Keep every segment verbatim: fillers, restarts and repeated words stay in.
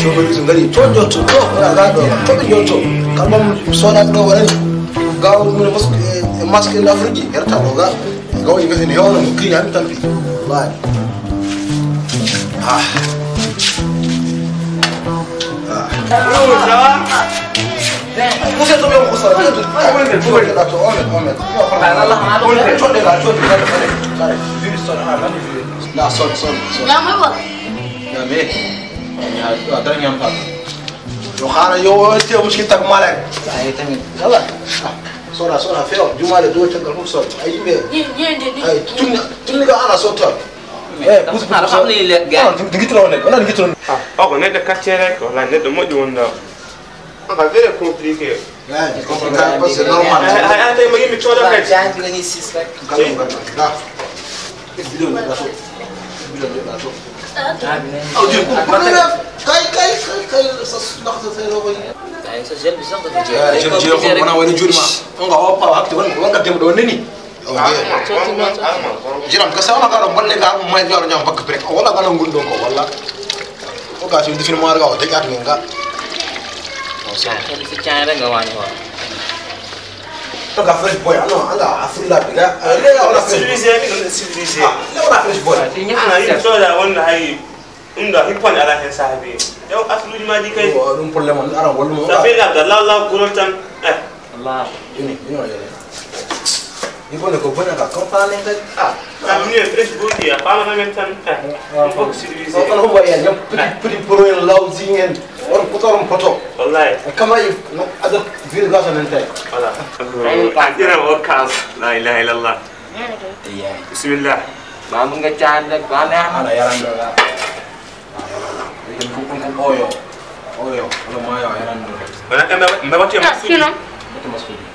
Showroom ngari to jotto to, wala ga ɗo to ɓe jotto. Kalmam soda ɗo waɗani gawo ɗum e masque e masque en afrique herta ɗo ga. Gawo e ngasi ne hewno mo kiri han tan fi. Wallahi. Ah. Ah. Musa to ɓe musa. Omen, omen. Coɗɗe ga coɗɗe. Kare. Juri soda ha nani juri. Na soda soda. Ñamay ba. Ñame. Ya, a dara ñam pa. Yo xara yo te muskil tak malak. Ay tamit. Yalla. Soda soda feo jumale do tan ko soda. Ay yimbe. Ay tunni tunni ga ana soda. Eh, kus kus. Ala xamni le ga. Digi tro ne. Wala digi tro. Ah, ko neddo kaccere ko la neddo moƴƴo wonda. Aka very compliqué. Ay, compliqué parce que normal. Ay ay ay ma yimɓe cooda kadi. Change ngani sis rek. Kala ko da. Bidon da so. Bidon da so. Aw jin ko ko kay kay kay kay sa ndax sa sa lo ko. Ay sa gel bi sax dafa jeex. Gel jeex ko mana wala jurma. On nga hoppa wakti won won ka dem do neni. Jiram ka sawana ka ɗo balle ka mo may jaro ñam bakka prek wala ka ɗo gunɗo ko wala. Ko ka sin difin mo arga o de kat ngenga. Kadi si chan rek nga wani wa. To ka fresh boy ano anga afri la biga. Le wala fresh. Civilisé mi ɗum civilisé. Le wala fresh boy. Ana yim soda wonno hay. Ɗum ɗo hippande alaa heen saabi. Yaw asluuji maa ɗi kay. Ɗum problème on ara walluma. Sa fii ngal ga law law gurol tan. Eh. Allah. Ini ini o yele. Ni ko ne ko bona ka compagnie kadi. Ah. Ka min e fresh body a faama na men tan. Eh. Ɗum fof ko civilisé. On ko wayi ñam petit petit pro en law zingen. On poto on poto. Wallahi. Kama yi ada virgation en tay. Voilà. Ay ka dira o kas. La ilaha illallah. Eeyi. Bisimilla. Baamu nga caande rek baamu ne am. Ana yaran ɗo ga. Ɗum ko ɗum ko ɓooyo. Ɓooyo. Wala maayo a yaran ɗo. Wala kamɓe mbaɗi mbaɗi. Sino. Mbaɗi maskuji.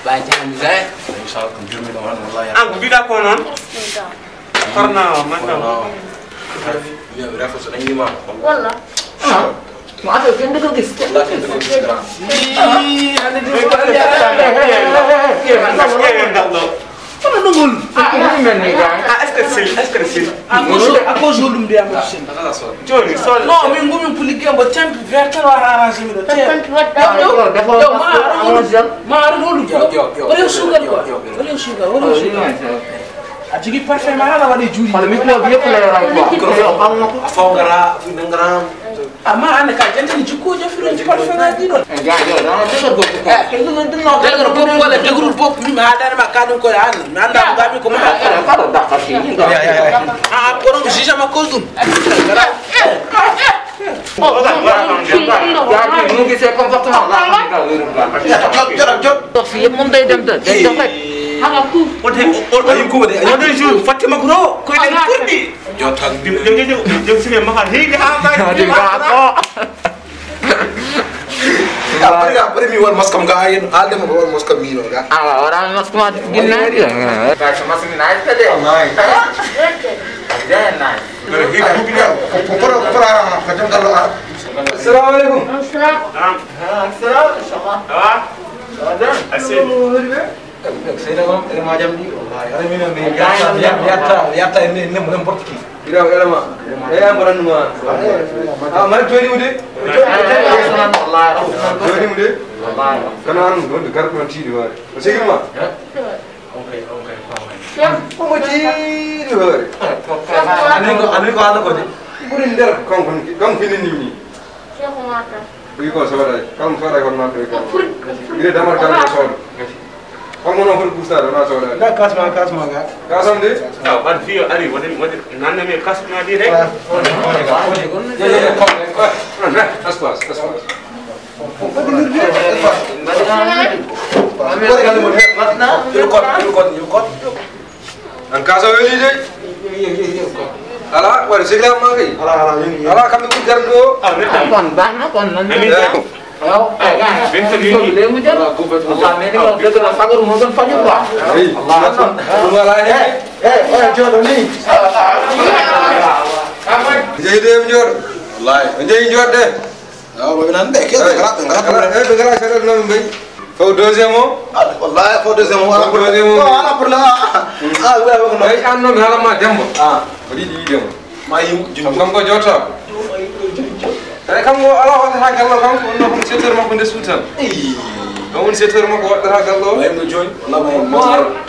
Ɓay caande ga. Inchallah ko jurmi ɗo han wallahi. An ko mbiɗa ko noon. Corona o man ɗo. Corona o. Wiya ɓe rafo so nangima. Walla. Ah. Mo affaire ken daga gis. Ii, ande ɗum ko ande. Kono ɗum ngol. Ah, ɗum men ni ga. Ah, est-ce que c'est, est-ce que c'est. A cause, a cause ɗum de am sen. Joni so. Non, min ngumi pour liggéey mbo temp vert tan wara arrangé mi ɗo. Temp. Yo ma ara ɗum. Ma ara ɗum. Yo yo yo. Wala sugar quoi. Wala sugar, wala sugar. A jigi parfait ma ala waɗi juuɗi. Kono mi ko wiye ko leeral quoi. Ko yo ɓamno ko. A fawgara, nangara. Amma an ka jantani jikkuujo firoji parfait ngaji ɗon. Jajo dama degar goɗɗo ka. Degar goɗɗo wala degrul bopp min haadani ma kaɗum koye an mi annda ko gami ko maha. Kaɗo dakka fini. A kono ko jijama cause ɗum. Jaji mu gise comportement la. Jot jot jot. Ɗo fi yëpp moom day dem de. Day dox rek. Haka ku. Ote ote kuuɓa de. Ote jour fatima ko ɗo koye ɗen kurɗi. Jottan. Jom sine makan heyde ha mbaɗi. Adi ba ko. Après après mi wal maskam ga ayen alde mo wal maskam mino ga. Awa wala maskam ma ginna. Ba so maskam na ita de. Wallahi. Day nice. Para para ka jam dalo a. Assalamu alaikum. Assalam. Naam. Assalam. Sawa. Sawa. Assalam. Seyna noon élément jam ɗi wallahi ara minen mi yatta yatta yatta e ne ne mo n'importe qui. Ira élément e am ran ma. Ah mari toy diwde. Toy diwde. Wallahi. Kana an don de garko on tidi wari. O sigi ma. Okay okay. Ko mo tidi wari. Ani ko ani ko ala ko de. Buri nder kon kon kon fini ni ni. Cheikh Mata. Wi ko soodani. Kam soodani hono noon ɗo kam. Mbiɗa damata kam ko sooda. Kam hono hono bustaade wona soodani. Nda kasma, kasma ga. Kasam de? Aw, ɓad fiyo ari, woni, woni, nanne mi kasma di rek. Espace, espace. An kasa weli de. Ala, wala sigla ma kay. Ala, ala, yoni, yoni. Ala, kamɓe ɓuri garde o. Ah, kon, bana, kon, nan. Aw, ay, ga. Binta yoni. Le mu jam. Allah, mais ni, on fait de la fagor, mo don fagor quoi. Ey, Allah, ɗum ala hen. Eh, eh, oya jooɗo ni. Jeyi de, mi jooɗo. Wallahi. Jeyi jooɗde. Awa, ɓe nan ɓe, ke, ɓe ngara, ɓe ngara, ɓe ngara, ɓe ngara, ɓe ngara, ɓe ngara. Fo deuxième o? Ah, wallahi, fo deuxième o, ala problème. Fo deuxième o. Non, ala problème. Ah, ah, oui, oui, non. Ay, an noon, haala ma Demba. Ah. O yiɗi yiide mo. Ma yiw, jum. Kam, kam ko jooto. Ay, kam ko ala o waɗata gallo, kam ko on, on secteur makko nde suutan. Eyi. Ɗo woni secteur makko waɗata gallo. Way no jooni, walla mo, mo.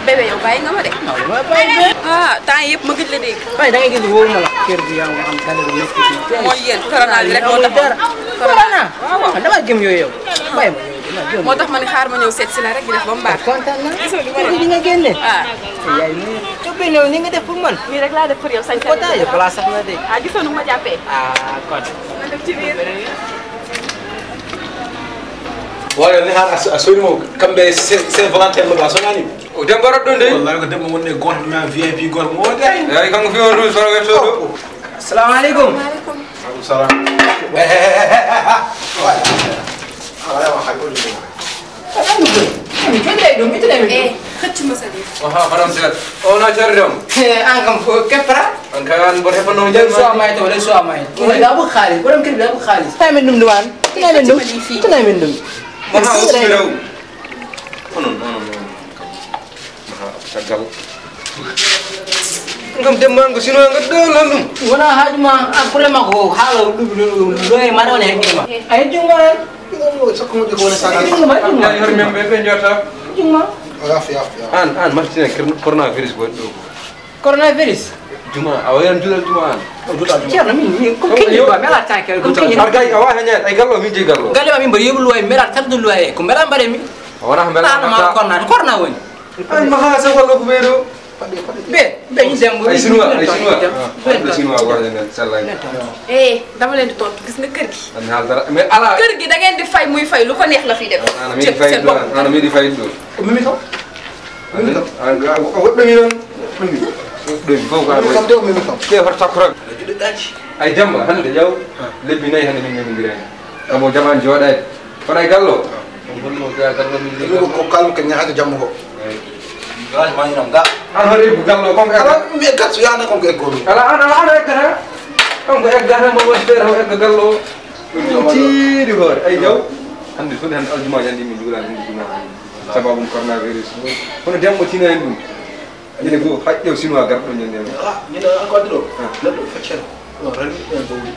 Bébé, yow bàyyi nga ma de. Ah, temps yëpp ma gëj la dégg. Bay, da ngay gis wóoru ma la kër gi, yaa ngi am xale bu métti fii. Mooy yéen, corona bi rek moo tax. Corona? Waaw, waaw. Ah, dama gëm yooyu yow. Bàyyi ma yooyu, dama gëm. Moo tax ma ne xaar ma ñëw seet si la rek, di def ba mu baax. Kontaan naa. Gis nga li ma def? Di nga génne. Ah. Yaay, nii. Yow, benn yow, ni nga def pour man. Nii rek laa def pour yow, sañ-sañ. Kontaan yow, balaa sax na de. Ah, gisoo nu ma jàppee? Ah, kon. Ma def ci biir. Wala ni hana a sori mo kamɓe Saint Valentin mo ba sonani. O Demba Roddo nde? Wallahi ko Demba wonde goto ma V I P goto mo wonde ay. Ay kanko fi on rouge fara wetto ɗo. Assalamu alaikum. Wa alaikum. Wa alaikum salam. Ala wa hakkol. Jonde ɗum itane min. Eh, xëcc ma sa biir. Aha, madame Sène. O na cari dam. Eh, an kam ko kepra. An kay an mboɗo heɓa noon. Nden suwa may to, nden suwa may. Ina dabu xaalis, borom kër bi dabu xaalis. Tay men ɗum duwan. Tinay men ɗum. Tinay men ɗum. Maha o sumira o. Onon, onon, onon. Maha caggal. Ngam demban ko sino ngaddo lan ɗum. Wona haaju ma, a problème ko haala ɗum ɗum loye mara wona heddima. Ay jungo. Sakko mo jogo wona sala. Jungo ma, jungo ma. Ay hor men be be njota. Jungo ma. Yafi, yafi, yafi. An, an martina coronavirus go ɗo. Coronavirus? Juma, a wayan julal juma an. O julal juma. Ceerno, min, min, ko keñi ba, mi ala tanke, ko keñi. Ar gay, a wawi hañaade, ay gallo, min jeyi gallo. Galle ma min mbaɗi yeɓu luwaye, mi mbeɗa tardu luwaye, ko mbeɗa mbaɗe mi. A wona ko mbeɗa. Ano ma corona, corona woni. Ay, ma ha sa wallo ko ɓeyɗo. Be, be, ni dembo. Ay, Chinois, ay, Chinois. Ah, ay, Chinois, wala nen, sallay. Eh, dama leen di tontu, gis nga kër gi. An haal dara, mais ala. Kër gi da ngeen di fay, muy fay, lu ko neex la fiy def. Ana mi di fay do, ana mi di fay do. Mimi ko? Mimi ko? An ga, o, o, ɗum non. Ɗum fof ko an kam de o memi kam. Ke horta kuran. Ay Demba, hannde yaw lebbi nayi hannde min memondiraani. Kamo jaman jooɗaade. Kono e gallo? Ɗum honno ga gallo min Ɗum ko kalmi ko ñahaade jamma ko. Eyi. Gaas ma ñinam ga. An hoto eggu gallo, comme ala egga. Mi eggat so yaana comme ko eggo mi. Ala an, ala an eggata. Comme ko eggata mo woni feere o egga gallo. Ɗum tiiɗi hoore. Ay jaw. Hannde fof hannde aljuma yandi min juulani hannde juma. Sababu coronavirus. Kono Demba tina en ɗum. Ñande goo, haƴƴo Chinois garɗo ñande men. Ah, ñande an ko addi ɗo? Ah. Neɗɗo feccere. No rani en bawɗi.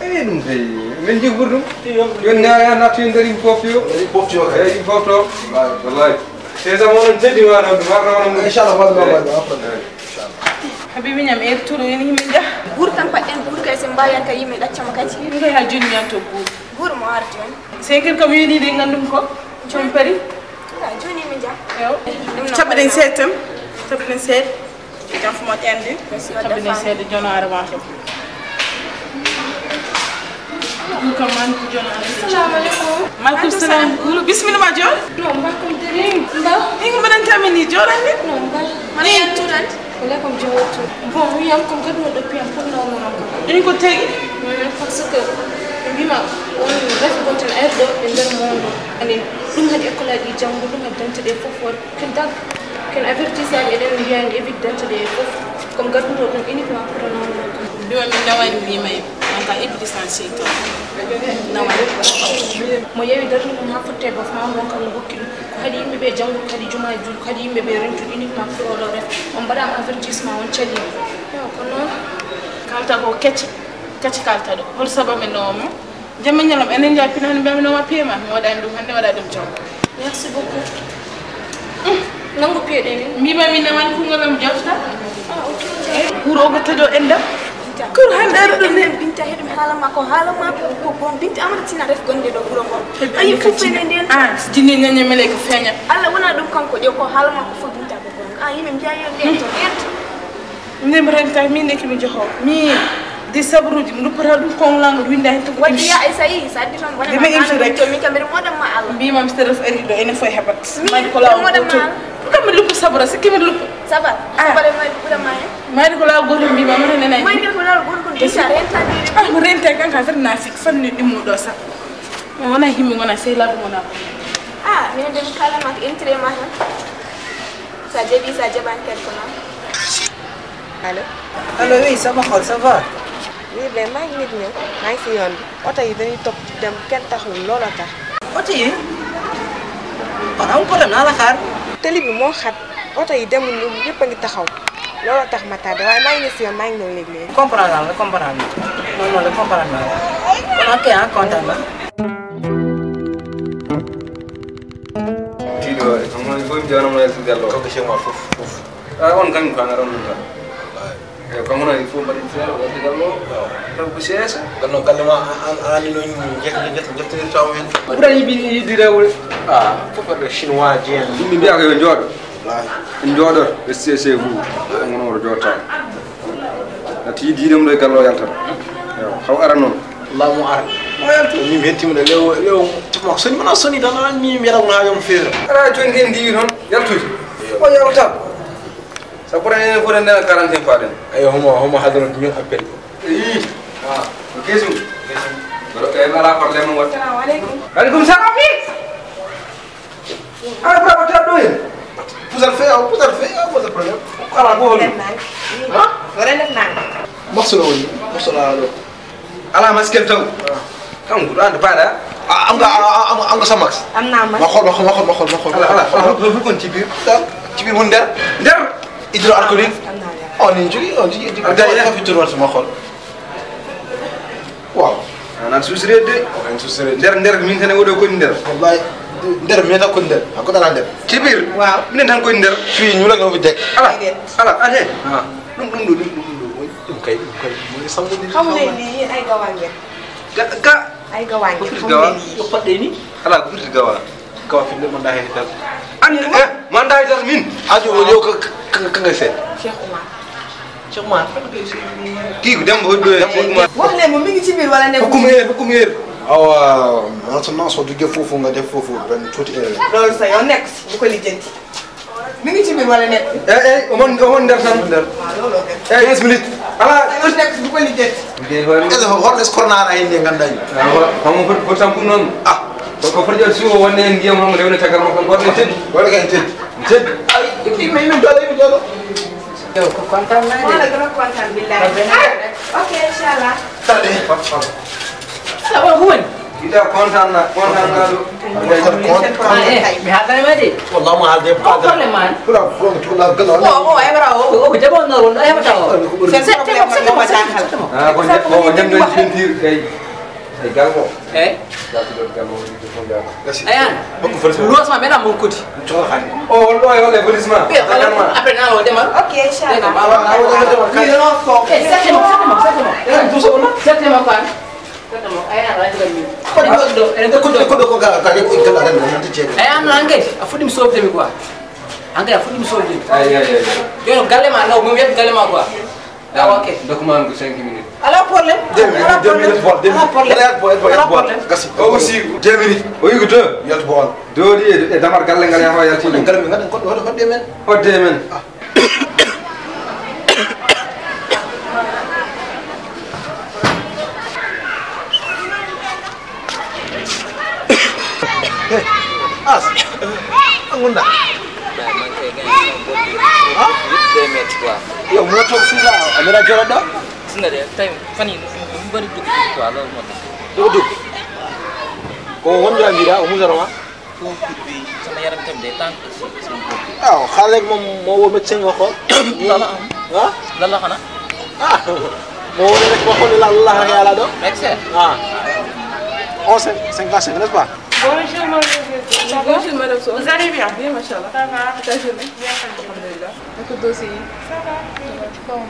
Eh, ɗum kay, min jogori ɗum. Iyo. Yo ñaaya nattu en dari pofti o. Dari pofti o kay. Dari pofto. Wallahi. Wallahi. C'est ça, mon teddy wa ɗum, wa ɗum. Inchallah, wa ɗum, wa ɗum. Inchallah. Habibi ñam er turu ini min ja. Guur tan paɗɗen guur kay sen mbayan ka yimɓe ɗaccama kadi. Min kay ha joni mi anto guur. Guur mo ardi on. Sen kadi ko wiyani de ngandum ko. Jomperi. Ah, jooni mi jam. Ew. Ɗum no caɓɓiɗen seeɗa tan. Caɓɓiɗen seeɗa. Jam fu moƴƴande. Caɓɓiɗen seeɗa jono ara ma to. Ɗum kam man ko jono ara. Assalamu alaikum. Malkum salam. Wulu bismillah ma joon. No, mbaɗ kon deri. Mbaɗ. Ɗin ko mbaɗanta min ni joɗande. No, mbaɗ. Mbaɗ yaltuɗan. Wala comme je retourne. Bon, oui, am comme gadduɗo ɗo piyam pour le moment. Ɗum ko tagi. Mm, parce que ɓe mbima on ref gotel arɗo e nder monde. Ani ɗum haɗi école aji janngo, ɗum haɗi dante ɗe fof waɗi. Ken dag, ken avertissaaɓe eɗen mbiya en évite dante ɗe fof. Comme gadduɗo ɗum uniquement pour le moment. Mbima min nawani mbima en. Wonta iblis an seytan. Nawani. Mo yewi darnde mum ha fotte bof ma, on ɗon kam no hokki ɗum. Ko haɗi yimɓe ɓe janngude, ko haɗi juma e juul, ko haɗi yimɓe ɓe rentude uniquement pour oɗo ref. On mbaɗaama avertissement, on calii. Yo, ko noon. Kalta ko kecce, kecce kalta ɗo. Hol sababu no mo? Jamma ñalam, enen njaha pinani mbiyami no ma piyama. Mi waɗani ɗum hannde, waɗa ɗum jam. Merci beaucoup. Nangu piye ɗe ni. Mbima mi nawan kungol am jofta. Ah, ok. Wuro o ko tedo enda. Kuru hannde aɗa ɗum ne. Binta heɗum haala ma ko haala ma ko ko bon. Binta Amara Tina ref gonde ɗo wuro ngo. Ayi fof fene nden. Ah, jinne ñaña mele ko feeña. Allah wona ɗum kanko ƴeew ko haala ma ko fof Binta ko bon. Ah, yimɓe mbiya yo nden to nden. Min mi renta, min ne kimi joho. Mi di sabruji, mi luppata ɗum konglango, winda hen to. Waɗi ya e sayi, sa addi toon wona. Nde mi ma imsi rek. To min kam mbiɗa moɗan ma Allah. Mbima mi stress ari ɗo, ene fof heɓat. Min mbaɗi ko laawol mbiɗa moɗan ma Allah. Kam mi luppo sabra, sikki mi luppo. Sabra. Ah. Sabra e mayde ɓura ma hen. Mayde ko laawol goto mbima mi renanani. Mayde ko laawol goto kon bisa rentani. Ah, mi renta kan ka fere na fik fanni ɗimmo ɗo sa. Mi wona himmi wona sey labu wona. Ah, min de mi kala ma ko intire ma tan. Sa jaɓi, sa jaɓani kadi ko noon. Allo? Allo, oui, sama xol, ça va? Oui, ben, maa ngi nit ñi, maa ngi si yoon bi. Oto yi dañuy topp di dem, kenn taxul, looloo tax. Oto yi? Kon amul problème, naa la xaar. Tali bi moo xat, oto yi demuñu, ñëpp a ngi taxaw. Looloo tax ma tardé, waaye maa ngi nii si yoon, maa ngi ñëw léegi léegi. Comprendre naa la, comprendre naa. Non, non, la comprendre naa la. Kon ok, ah, kontaan na. Tiiɗo waɗi, on woni fof mi jawnamo e Gallo. Kanko chez moi fof, fof. Ah, on kañum ko an aɗa on ɗum tan. Eyi, kanko noon il faut mbaɗen feere, waɗde Gallo. Taw ko C S. Gallo, galle ma, an, an, an, no jett-, jett-, jettinirta o heen. Ɓurani yiɗi, yiɗi rewde. Ah, fof waɗde chinois, jean. Yimɓe mbiya ko yo jooɗo. Wallaahi. En jooɗo, S C C vous. Ngono oto jooɗo tan. A tiiɗi ɗum ɗo e galle o yaltata. Yo, haw ara noon. Laamu ara. O yaltu. Min mi hettima ɗo lew, lew, tuma soni, mana soni tan, an mi mi yara wona yom feere. Ala jooni ken ndiwi noon, yaltude. O yalta. Sabu enen fof en ndena quarante faden. Ayo, homo, homo hadoro min appel. Ii. Ah, ko kesum. Kesum. Baro kay ala problème mo watta. Assalamu alaikum. Wa alaikum salam. Ala bra ko tan ɗo en. Pusal fe, aw pusal fe, aw pusal problème. Ala ko hol. Ha? Wala def nang. Maxsula woni, maxsula ɗo. Ala maskel taw. Kanko ɗo ande paɗa. Ah, am nga, ah, ah, am, am nga sa max. Am naa max. Ma xool, ma xool, ma xool, ma xool, ma xool. Ala, ala, ala, ko kon ci biir. Ci biir mu nder. Nder. Hydroalcoolique. Am naa nder. Oh, ni jigi, oh, jigi, jigi. Alga ya. Ko fi turwal sama xool. Waaw. Ana susire de. En susire. Nder, nder, min tan e oɗo ko nder. Wallahi, nder mi tan ko nder. Ko dara nder. Ci biir. Waaw. Min tan ko nder. Fii ñu la nga fi teg. Ala. Ala, ane. Ah. Ɗum, ɗum ɗo, ɗum, ɗum ɗo, ɗum kay, ɗum kay, mo e sambude ni. Xamu leen ni yéen ay gawaan ngeen. Ga, ga. Ay gawaan ngeen, xamu leen ni. Ko firti gawa? Yo paɗɗe ni. Ala ko firti gawa. Gawa fi nde mo ndahe tan. An, eh, mo ndahe tan min. Ajo, yo ka, ka, ka, ka ngay seet. Cheikh Oumar. Cheikh Oumar. Kii ko Demba hoɗɗo e Cheikh Oumar. Wax leen mo mi ngi ci biir wala nekkul. Hukum heer, hukum heer. Awa, maintenant, soo duggee foofu nga def foofu benn tuuti erreur. Loolu sa yoon nekk si, bu ko lijjanti. Mi ngi ci biir wala nekk? Eh, eh, omon, omon nder tan. Nder. Waaw, looloo gën. Eh, quinze minutes. Ala. Sa yoon nekk si, bu ko lijjanti. Nde hoore. Ele ko holɗo so kornaɗa heen nde nganndaa ni? Ah, wa-, homo foti, foti tan ɗum noon. Ah. Ko, ko foti ƴeew siwo wonde heen ndiyam homo rewna caggal makko, ko waɗde teddi. Waɗde kay teddi. Teddi. Ay, ɗum ɗi men, men doole, men doole. Yo, ko kontaan naa de. Wala gën a kontaan, billahi. Kontaan naa de. Ah, ok, inchallah. Tade. Fot, fot. Sabu ko woni? Ida kontaan na, kontaan na ɗo. Kontaan, kontaan. Ah, eh, mi haaldan e ma de. Wallah mo haalde ko haalde. Problème man. Pula, pula, pula, pula. O, o, ay bara o. O, o, ko jaɓo no won, ay mata o. Settemo, settemo, settemo. Ah, ko jam, ko jam ɗo peinture kay. Ay, gal ko. Eh? Gal ko, gal ko, gal ko. Gasi. Ayan. Bakko foti so. Luwas ma meɗa mon koti. Coxo xadi. O, on ɗo e holle police ma. Ɓe, après na o demal. Ok, inchallah. Demal. Awa, awa, awa, awa. Ni no so. Eh, settemo, settemo, settemo. Eh, duso ma. Settemo kan. Settemo. Ayan, radio ni. Ko do, ko do, ko do, ko ga, ga, ko ga, ga, ga, ga, ga. Ayan, ange. A foti mi sofde mi quoi. Ange, a foti mi sofde. Ay, ay, ay. Yo, galle ma, no, mo wiyata galle ma quoi. Ah, ok. Document ko cinq minutes. Ala problème. Deux minutes, ala deux minutes, problème. Deux minutes, deux minutes. Ala problème. Gasi. O aussi. Deux minutes. O wi ko deux. Yaltu bool. Doodi e, e damar galle ngal yaha yalti. Galle men ngaɗen goɗɗo hoɗo hoɗde men. Hoɗde men. Ah. Hey, As, a ngonɗa? Ba, man kay gani sama bopp bi. Ha? Day metti quoi. Yow, mënoo toog fii laa, a mën a jëloon daal? Gis nga de, tey fan yii, ñu bari dugg quoi, loolu moo tax. Dugg, dugg. Ko wonde a mbiɗa, o musata ma? Ko kuɗ bi, sama yaram tam day tàng aussi, sama bopp bi. Waaw, xaaral rek moom moo woo médecin nga xool. Lan la am? Ah? Lan la xanaa? Ah, moo woo rek ma xool lan la xanaa yàlla do? Médecin? Ah. Onze cinquante cinq, n'est-ce pas? Bonjour, madame. Bonjour, madame Sow. Vous allez bien? Bien, machallah. Ça va? Ta journée? Bien, alhamdulillah. Naka dossier yi? Ça va. Ça va.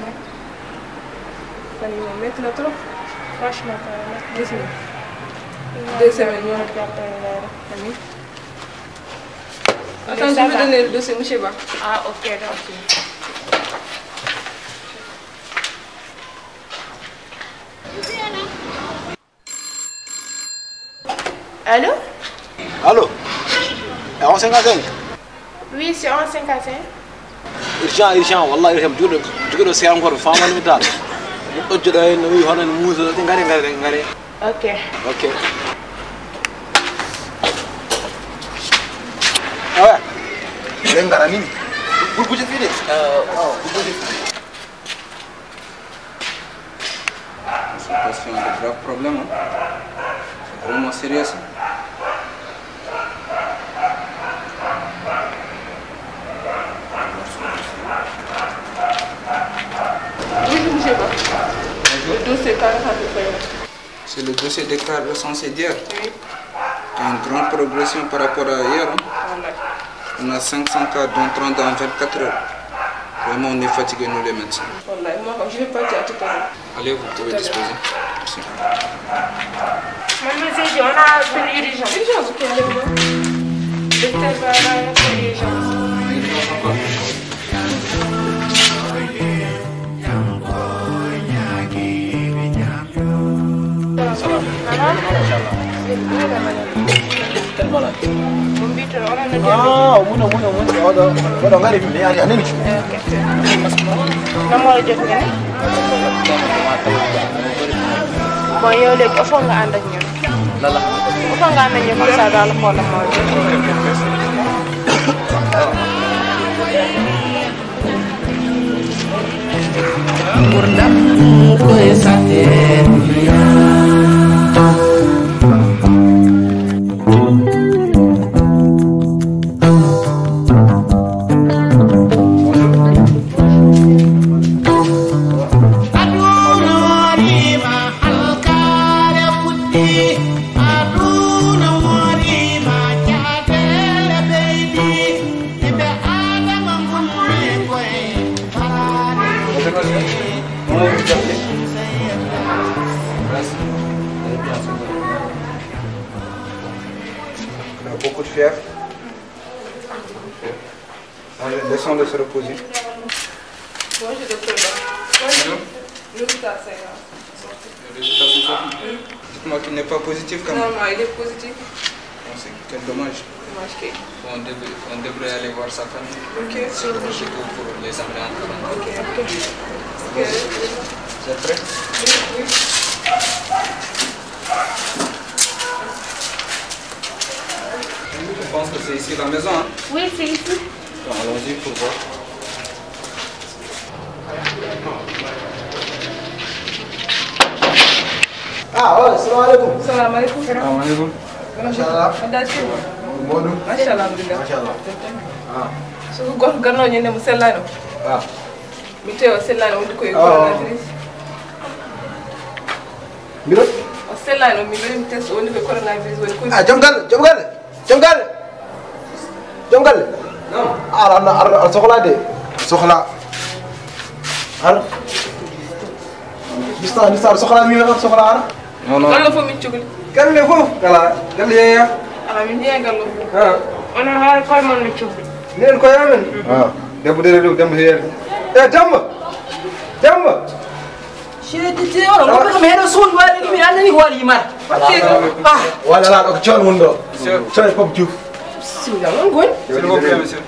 Métti na trop. Franchement parlant, métti na. Deux semaines, ñoo. Jàppale naa la. Amiin. Attends, je vais donner le dossier, monsieur Ba. Ah, ok, d'accord. Allô? Allô? E onze cinquante-cinq? Oui, c'est onze cinquante-cinq. Urgent, urgent, wallah urgent. Jogiiɗo, jogiiɗo seeɗa encore, famani mi dal. Ɗojjoɗo en, wi hono en muuso, ɗi ngari, ngari, ngari. Ok. Ok. Awa. Ɓe ngarani mi. Gurguje fii de. Ah, gurguje fii. Ce patient a de graves problèmes, hein. C'est vraiment sérieux, ça. Bonjour, monsieur Ba. Bonjour. Le dossier quarante-cinq. C'est le dossier des cas recensés d'hier. Oui. Il y a une grande progression par rapport à hier, hein. Wallahi. On a cinq cents cas, dont trente en vingt-quatre heures. Vraiment, on est fatigués, nous les médecins. Wallahi, moi, je vais partir à tout à l'heure. Allez, vous pouvez disposer. Merci. Mademoiselle, on a une urgence. Urgence, ok, allez, on va. Docteur va, va faire l'urgence. Urgence encore. Salam. Machallah. Mo mbiytoɗo, onon no jooɗi? Ah, o mun, o mun, o mun. Oɗo, oɗo ngari, mi ari, a nani? Ok. Namoro jot ngani? Bon, yow léegi, o foog nga ànd ak ñun. Lala. O foog nga ànd ak ñun, comme ça, dans le fond, la mort. Ngurndam ko e saɗde duniya. Aduna waɗiima halkaare fuɗɗi, aduna waɗiima caɗeele ɓeydi, ɓiɓɓe Aadama ngummi koye faraade. Il a beaucoup de fièvre. Allez, laissons-le se reposer. Bonjour, docteur Ba. Bonjour. Le résultat, c'est là. Le résultat, c'est ça. Dites-moi qu'il n'est pas positif quand même. Non, non, il est positif. Bon, c'est quel dommage. Dommage que. Bon, on devrait, on devrait aller voir sa famille. Ok. Surtout chez vous pour les amener en quarantaine. Ok, ok. Bon. Vous êtes prêts? Oui, oui. Je pense que c'est ici la maison, hein? Oui, c'est ici. Bon, allons-y pour voir. Ah, oh, salam alaikum. Salam alaikum. Salam alaikum. Machallah. Machallah, alhamdulillah. Machallah. Ah. So ko goto garno ñande mo sellano. Ah. Mi tewa sellano wonde ko e coronavirus. Mbiɗo? O sellani o, mi mbiɗo mi test wonde ko e coronavirus woni ko. Ah, joom galle, joom galle, joom galle. Joom galle. Naam. Ar, ar, ar, ar sohla de. Sohla. Ar. Mista, mista, ar sohla mi, ar sohla ar. Non, non. Galle fof min cukli. Galle fof kala. Galle yeeya. Ala min yeeya galle fof. Ah. Onon hoore koye mon min cukli. Nen koye amen. Ah. Debbo dere ɗo, debbo heere. Eh, Demba. Demba. Chéri, oɗo goɗɗo kam heɗo suuɗi waɗi ɗum, mi annani ko waɗi yimata. Ah. Wala la ɗo ko coon woni ɗo. Coon e Pape Diouf. Siwla noon goni. S'il vous plaît, monsieur.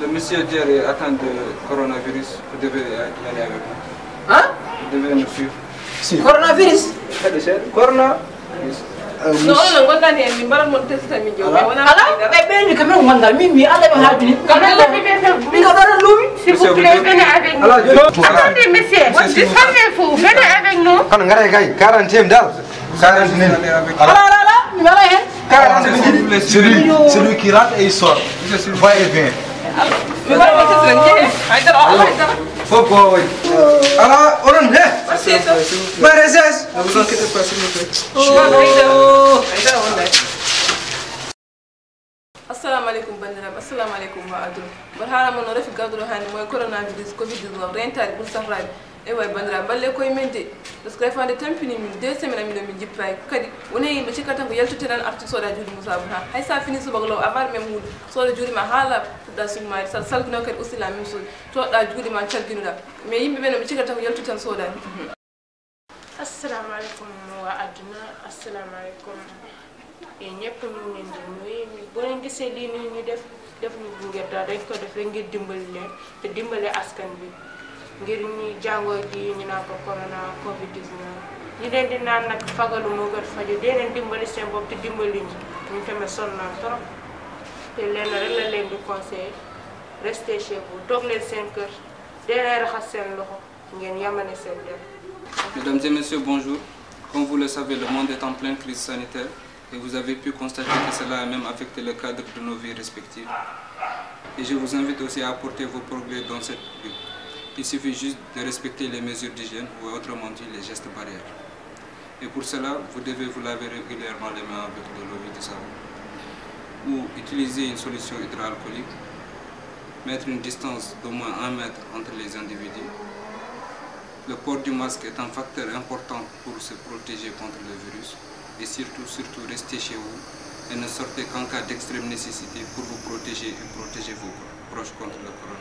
Le monsieur Dier est atteint de coronavirus. Vous devez y aller avec nous. Hein? Vous devez nous suivre. Si. Coronavirus? Corona. No, onon gondani en, min mbaɗan mon test tan min jow. Ala, ɓe ɓeyni kam men wongal, min mi ala ɓe haaldini. Kam men ɓe ɓe min ka ɗoɗo lumi. S'il vous plaît, venez avec nous. Attendez, monsieur. Calmez-vous, venez avec nous. Kono ngara kay, quarantaine dal. Quarantaine. Ala, ala, ala, mi wala hen. Quarantaine. C'est lui, c'est lui qui rentre et il sort. Va et vient. Mi waɗa mo test tan, jehe. Haydara, haydara. Fof ko wayi. Ala, onon, he. Merci, sir. Ba recherche. Ne vous inquiétez pas, s'il vous plaît. Oh. Assalamu alaikum, bandiraɓe. Assalamu alaikum, wa aduna. Mboɗo haala mon no rafi garduɗo hannde mo e coronavirus covid dix-neuf, rentare ɓuri safraade. Ewa, e bandira, balle koye men de. Parce que refa nde tampini min deux semaines amino min jippaaki. Kadi woni yimɓe cikkata ko yaltude tan artu soda juuɗe mum sabu ha hay sa fini subaka law a var même huuɗo soda juuɗe ma haala puɗɗa sugmaade sa salgino kadi aussi la même chose toɗɗa juuɗe ma calginoɗa. Mais yimɓe ɓe no ɓe cikkata ko yaltude tan sodani. Assalamu alaikum wa aduna. Assalamu alaikum. E ñëpp ñu ngi leen di nuyu. Boo leen gisee lii nii ñu def, def ñu ngir dara, dañ ko def rek ngir dimbali leen te dimbali askan bi ngir ñi jàngoo ji ñu naan ko corona covid dix-neuf. Ñi leen di naan nag fagalu moo gën faju. Dee leen dimbali seen bopp te dimbali ñu. Ñu tamit sonn naa trop. Te leen rek la leen di conseil, restez chez vous, toog leen seen kër. Dee leen raxas seen loxo ngeen yamane seen dem. Mesdames et messieurs, bonjour. Comme vous le savez, le monde est en pleine crise sanitaire et vous avez pu constater que cela a même affecté le cadre de nos vies respectives. Et je vous invite aussi à apporter vos progrès dans cette lutte. Il suffit juste de respecter les mesures d'hygiène ou autrement dit les gestes barrières. Et pour cela, vous devez vous laver régulièrement les mains avec de l'eau et du savon ou utiliser une solution hydroalcoolique, mettre une distance d'au moins un mètre entre les individus. Le port du masque est un facteur important pour se protéger contre le virus et surtout, surtout restez chez vous et ne sortez qu'en cas d'extrême nécessité pour vous protéger et protéger vos proches contre le coronavirus.